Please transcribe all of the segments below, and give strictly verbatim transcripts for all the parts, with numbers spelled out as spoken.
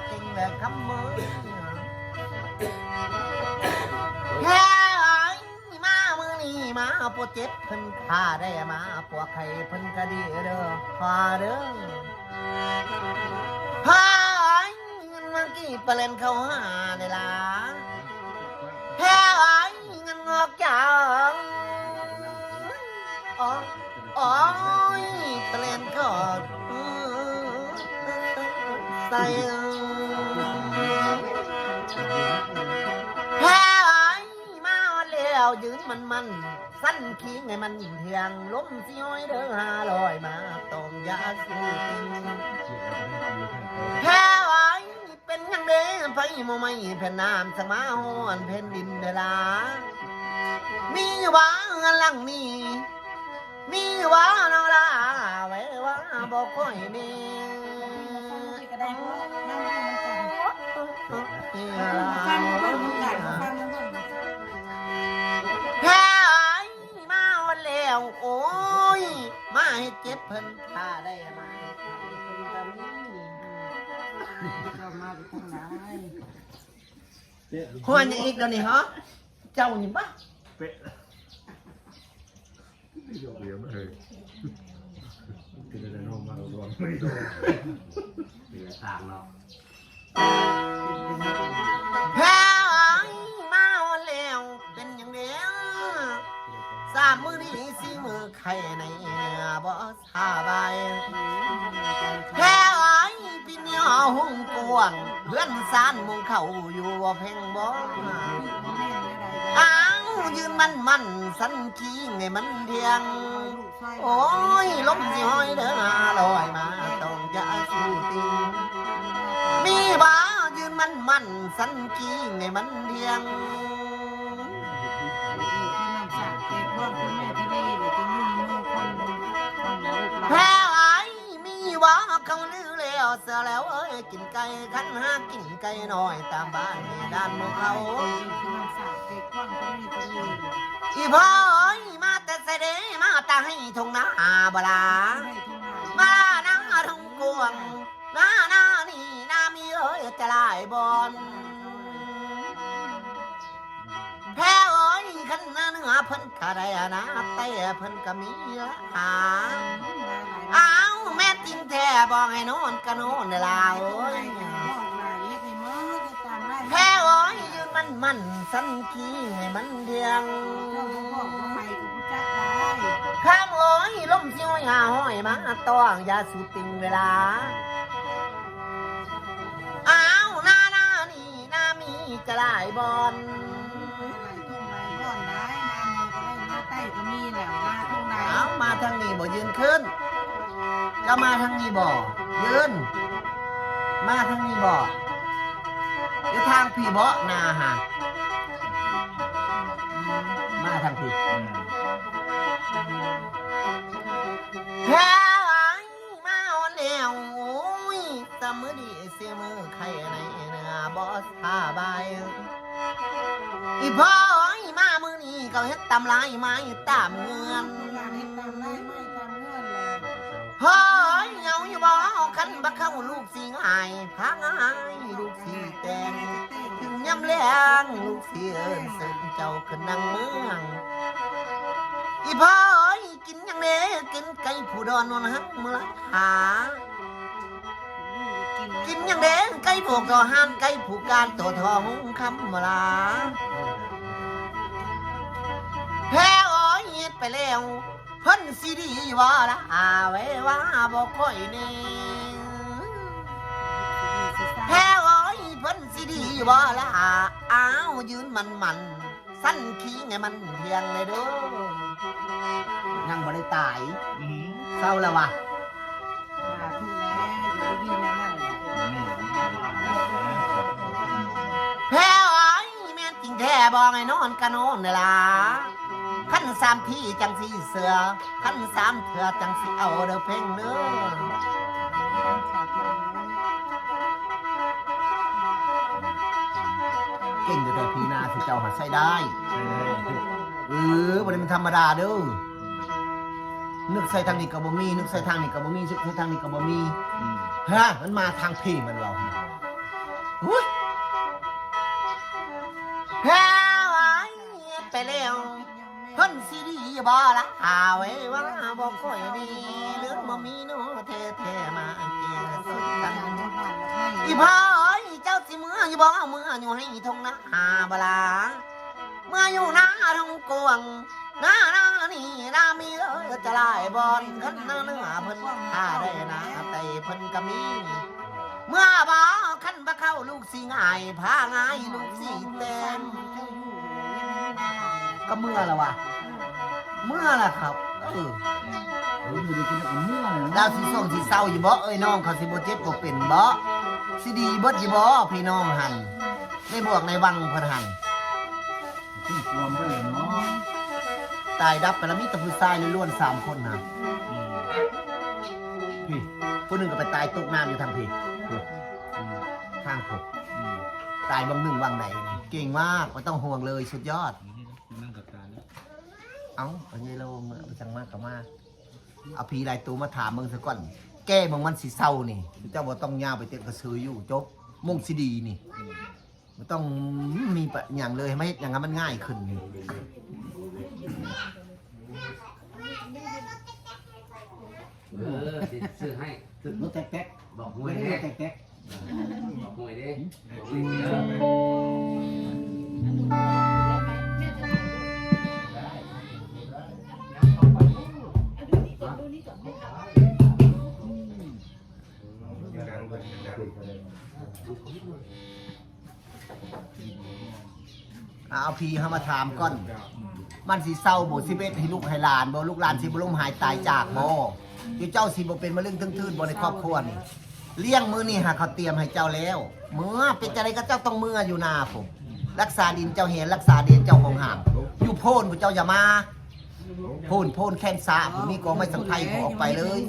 เก่งและคำมือ แพ้อ้ายมามื้อนี้มาปวดเจ็บเพิ่นข้าได้มาปวดไข้เพิ่นก็ดีเด้อข้าเด้อ พายเงินมากี่เปอร์เซ็นต์เข้าหาได้ล่ะ แพ้อ้ายเงินงอกยาว อ๋อ โอ้ยเปอร์เซ็นต์เข้าใส่ แพ้อ้ายมาแล้วยืนมันมัน สั้นคิงให้มันเที่ยง ลมสิย้อยเด้อห้าร้อยมาต้องอย่าสู้กิน แพ้ไว้เป็นหยังเด้ไฟหม้อไหม้แผ่นน้ำสมาฮ้อนแผ่นดินเด้อล่ะ มีอยู่บ่เฮือนหลังนี้ มีอยู่บ่น้องล่ะ แววว่าบ่ค่อยมี ก็ได้เพราะนั่งเบิ่งกัน ฟังเบิ่งกัน ฟังเบิ่งกัน แพ้อ้ายมาฮอดแล้ว โอ้ย มาเฮ็ดเจ็บเพิ่น ถ้าได้มาเฮ็ดเจ็บเพิ่นก็มี เจ้ามาไปทางไหน ฮ้อนหยังอีกเดี๋ยวนี้ฮะ เจ้านี่บ่ เปะ เดี๋ยวมาเลย คือจะนอนมาลองไม่ได้ เหลือทางเนาะ แพ้อ้ายมาฮอดแล้ว เป็นหยังเด้อ สามมื้อนี้สี่มื้อไข้ในเนื้อบ่สบาย แพ้อ้ายพี่เหนียวหุงกวาง เฮือนซานมุงเขาอยู่บ่เพ่งบ่ อ้าวยืนมันมันสันคิงให้มันเที่ยง โอ้ย ลมสิฮ้อยเด้อห้าร้อยมา ต้องอย่าสู้ติง มีบ่ยืนมันมันสันคิงให้มันเที่ยง แพ้อ้ายมีบ่เขาลือแล้วเสียแล้วเอ้ย กินไก่คันหากินไก่น้อยตามบ้านนี่ด้านหมู่เขา อีพ่อเอ้ยมาแต่ไสเด้ มาแต่ไฮ่ทุ่งนาบ่ล่ะ มานาทุ่งกวาง นานานี่นามีเอ้ยจะหลายบ่อน แพ้เอ้ยคันนาเนื้อเพิ่นก็ได้นาแต่เพิ่นก็มีละหา อ้าวแม่นจริงแท้บอกให้นอนก็นอนเด้อล่ะเอ้ย แพ้เอ้ยยืนมันมันสันคิงให้มันเที่ยง คำเอ้ยลมสิฮ้อยหาฮ้อยมาต้องอย่าสูติงเวลา อ้าวนานานี่นามีจะหลายบ่อน หลายทุ่งหลายบ่อนได้ นาเมืองก็ได้ นาใต้ก็มีแล้ว นาทุ่งใด อ้าวมาทางนี้บ่ยืนขึ้น จะมาทางนี้บ่ยืน มาทางนี้บ่ จะทางพี่บ่นาฮะ มาทางพี่ แพ้อ้ายมาฮอดแล้ว โอ้ย สามมื้อนี้สี่มื้อไข้ในเนื้อบ่สบาย อีพ่อเอ้ยมามื้อนี้เขาเฮ็ดตามลายไม้ตามเฮือน เฮ้ย เอาอยู่บ่คันบ่เข้าลูกสิง่าย พาง่ายลูกสิแต่ง ถึงยามแลงลูกสิเอิ้นเสิญเจ้าขึ้นนั่งเมือง อีพ่อเอ้ยกินหยังเด้ กินไก่ผู้ดอนนวลหักมื้อละหา กินหยังเด้ ไก่ผู้ก่อห้าน ไก่ผู้การตัวทองคำมื้อละ แพ้เอ้ยเฮ็ดไปแล้ว เพิ่นสิดีบ่ละอาไว้ว่าบ่ค่อยแน่ แพ้เอ้ยเพิ่นสิดีบ่ละอาอ้าวยืนมันมันๆ สั้นคิงให้มันเที่ยงเลยเด้อ ยังบ่ได้ตาย อืม เศร้าแล้ววะ สาธุแล้ว อย่าไปวินอย่างนั้นแหละ แพ้เอ้ยแม่นจริงแท้บอกให้นอนก็นอนนี่ล่ะ คันสามทีจังสิเชื่อ คันสามเทื่อจังสิเอาเด้อเพ่งเด้อ เก่งอยู่แต่พีนาสิเจ้าหาใช้ได้ เออ บ่ได้เป็นธรรมดาเด้อ นึกใส่ทางนี้ก็บ่มี นึกใส่ทางนี้ก็บ่มี นึกใส่ทางนี้ก็บ่มี อืม ฮะ มันมาทางพีมันเรา อุ๊ย แพ้ไปแล้ว เพิ่นสิดีบ่ละหาไว้ว่าบ่ค่อยดี หรือบ่มีโนแท้ๆมาแก่สดกัน อีพ่อเอ้ย เจ้าสิเมืออยู่บ่ เมืออยู่ให้ทงนาบ่ล่ะ เมืออยู่นาทงกวาง นานานี่นามีเลยจะหลายบอน คันนาเนื้อเพิ่นหาได้นา แต่เพิ่นก็มี เมือบ่ คันบ่เข้าลูกสิง่าย พาง่ายลูกสิแตน ก็เมือละวะ เมือละครับ เออ เอออยู่ดีกินเอาเมือเลยนะ ดาวสิส่งสิเศร้าอยู่บ่ เอ้ยน้องเขาสิบ่เจ็บบ่เป็นบ่ สิดีเบิดอยู่บ่ พี่น้องหั่น ในบวกในวังเพิ่นหั่น ขึ้นความไปเลยเนาะ ตายดับไปแล้วมีแต่ผู้ชายล้วนๆสามคนนะ อืม พี่ ผู้หนึ่งก็ไปตายตกน้ำอยู่ทางพี่ อืม ทางผม อืม ตายวังหนึ่งวังไหน เก่งมาก ไม่ต้องห่วงเลย สุดยอด นั่งกับการแล้ว เอ้า อันนี้เราเอาไปสั่งมากกับมา เอาผีหลายตัวมาถามมึงซะก่อน แก้มึงมันสิเศร้านี่ เจ้าบ่ต้องยาวไปเต็มกระสืออยู่ จบ มงสิดีนี่ อืม บ่ต้องมีปะหยังเลย ให้มาเฮ็ดหยังให้มันง่ายขึ้นนี่ เออ สิซื้อให้ รถแต๊กๆ บอกหวยเด้ รถแต๊กๆ บอกหวยเด้ บอกหวยเด้อ เอาผีเฮามาถามก่อน มันสิเศร้าบ่ สิเฮ็ดให้ลูกให้หลานบ่ ลูกหลานสิบ่ล้มหายตายจากบ่ อยู่เจ้าสิบ่เป็นมะเร็งเทิงทื่นบ่ในครอบครัวนี่ เลี้ยงมื้อนี้หาเขาเตรียมให้เจ้าแล้ว เมือเป็นจังได๋ก็เจ้าต้องเมืออยู่นาผม รักษาดินเจ้าแหน รักษาดินเจ้าของห้าม อยู่โพนผู้เจ้าอย่ามา โพน โพนแคนซาผมมีกองไม้สังไพรผมออกไปเลย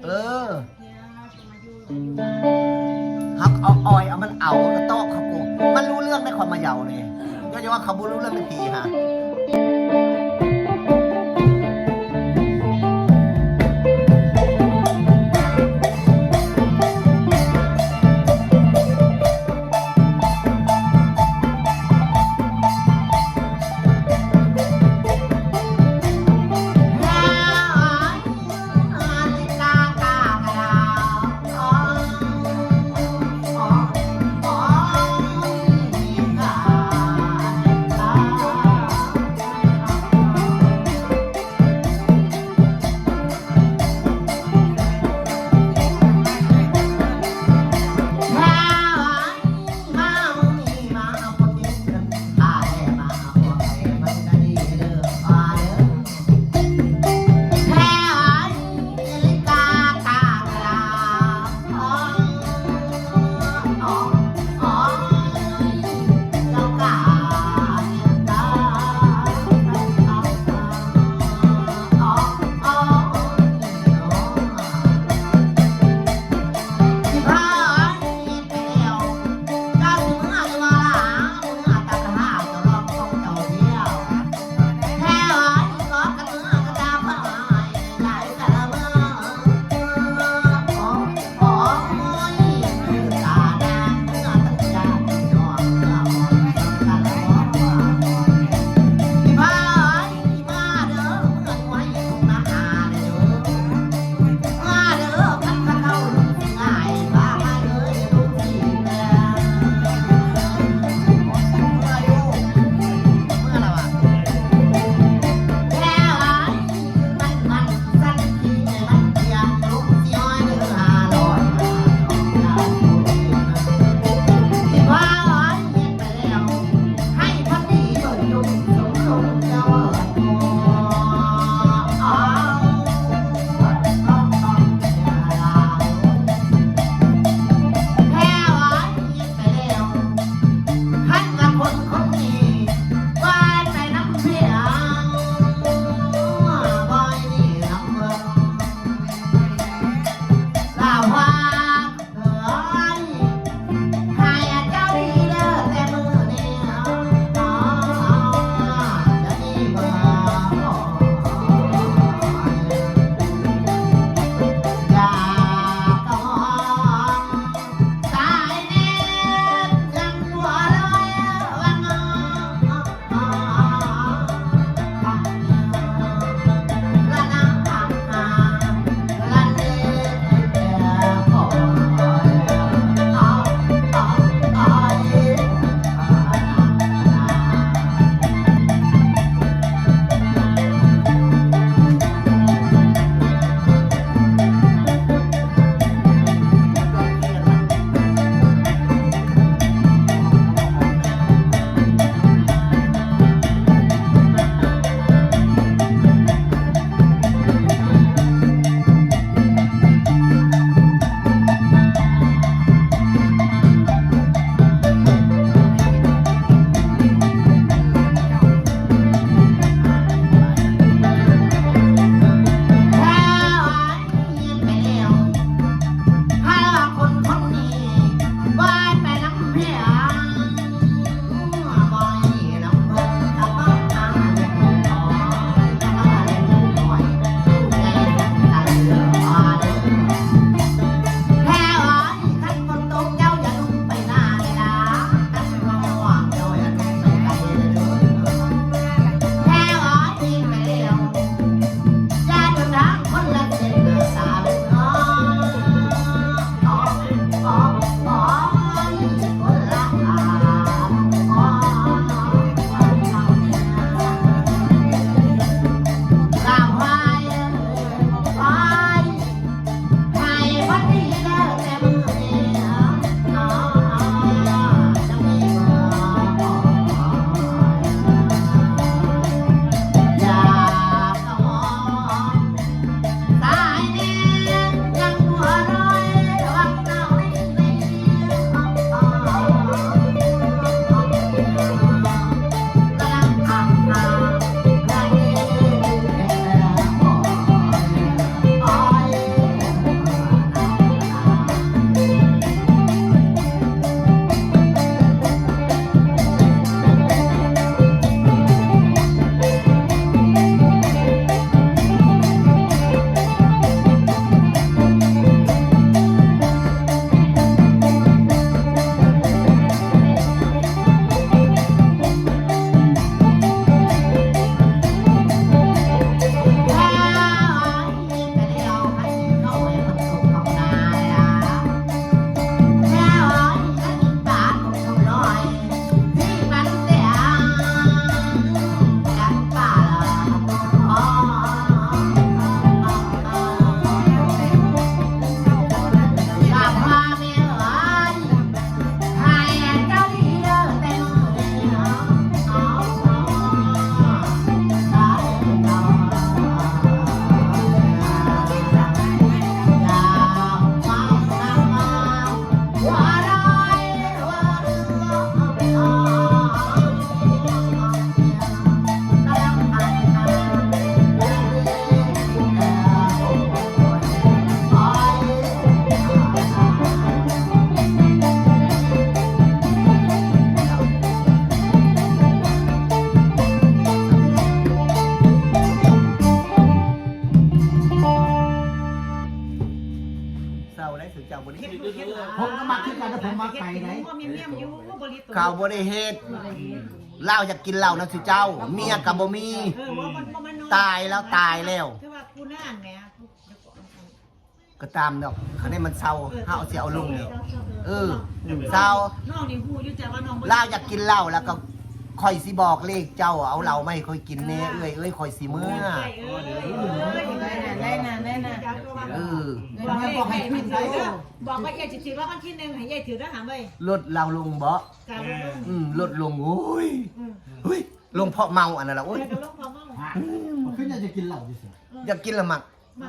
เออ เขาเอาออยเอามันเอากระตอกเขากู มันรู้เรื่องในความมาเหยาเนี่ย ก็จะว่าเขาบ่รู้เรื่องในผีฮะ เจ้าบ่ได้เฮ็ดลูกเฮ็ดหลาน ผมก็มักคือกันนะ ผมมักไก่ไหน เขาบ่ได้เฮ็ด ลาวอยากกินเหล้านะสุเจ้า เมียก็บ่มี เออว่ามันว่ามันนอน ตายแล้วตายแล้ว คือว่ากูน่านแหม ก็ตามดอก คันนี้มันเซา เฮาสิเอาลงนี่ เออ เซา น้องนี่ฮู้อยู่จ้ะว่าน้องบ่ ลาวอยากกินเหล้าแล้วก็ ข่อยสิบอกเลขเจ้า เอาเหล้ามาให้ข่อยกินแน่ เอื้อยเอ้ย ข่อยสิเมือ เอ้ยเอ้ยเอ้ย ได้นะได้นะได้นะ เออ บอกเลขให้เพิ่นเด้อ บอกว่าเอ้ยสิถือว่าวันที่หนึ่งให้เอ้ยถือเด้อหามเอ้ย ลดลาวลงบ่ จ้ะลดลง อืม ลดลง โอ้ย อืม เฮ้ย ลงเพราะเมาอันนั้นล่ะ โอ้ย เออก็ลงเพราะเมา อืม มันขึ้นอยากจะกินเหล้าดิสิ อยากกินละหมัก มา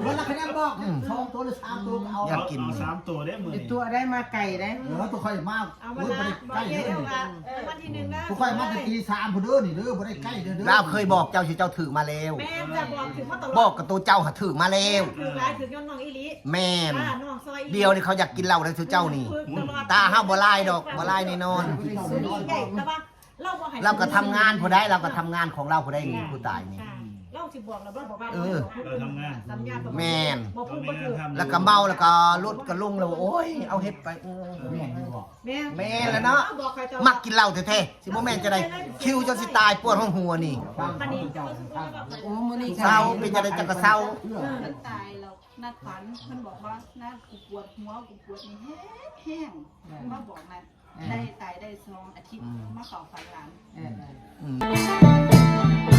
เวลาคะแนนบอก อืม สองตัวหรือสามตัวก็เอา อยากกิน เอาสามตัวได้มื้อ ไอ้ นี้ ตัวได้มาไก่ได้ เออ ตัวข่อยมาก เอามา โอ้ย ละ บ่ได้ใกล้ บอกเอ้ย เด้อ เด้อว่าเออวันที่หนึ่งนะ ตัวข่อยมาแต่ตีสามพุ้นเด้อนี่เด้อ บ่ได้ใกล้เด้อเด้อ ลาวเคยบอกเจ้าสิเจ้าถือมาแล้ว แม่นจะบอกถือมาตลอด บอกกับตัวเจ้าหาถือมาแล้ว ถือหลายถือย้อนน้องอีหลี แม่น อ่าน้องซอยอีหลี เดี๋ยวนี้เขาอยากกินเหล้าแล้วสุเจ้านี่ ถือตลอด ตาเฮาบ่ลายดอก บ่ลายแน่นอน นี่ใหญ่แต่ว่า เราบ่ให้ เราก็ทำงานผู้ใด เราก็ทำงานของเราผู้ใดนี่ ผู้ตายนี่ อ่าเราสิบอกแล้วว่าบอกว่า เออ เราทำงาน สัญญากับ แม่น บอกพูดบ่ถูก แล้วก็เมาแล้วก็รถก็ลงแล้ว โอ้ย เอาเฮ็ดไป เออ แม่นอยู่บ่ แม่น แม่นแล้วเนาะ บอกใครจะ มักกินเหล้าแท้ๆ สิบ่แม่นจะได้ คิวจนสิตายปวดหัวนี่ ฟัง อันนี้ เจ้าฟัง โอ้มื้อนี้ เศร้า เป็นจะได้จังก็เศร้า เออ มันตายแล้วนัดฝัน มันบอกว่านัดกูปวดหัว กูปวดนี่แห้งๆ มาบอกนัด เออ ได้ตายได้สองอาทิตย์ อืม มาเข้าฝันหลาน เออเออ อืม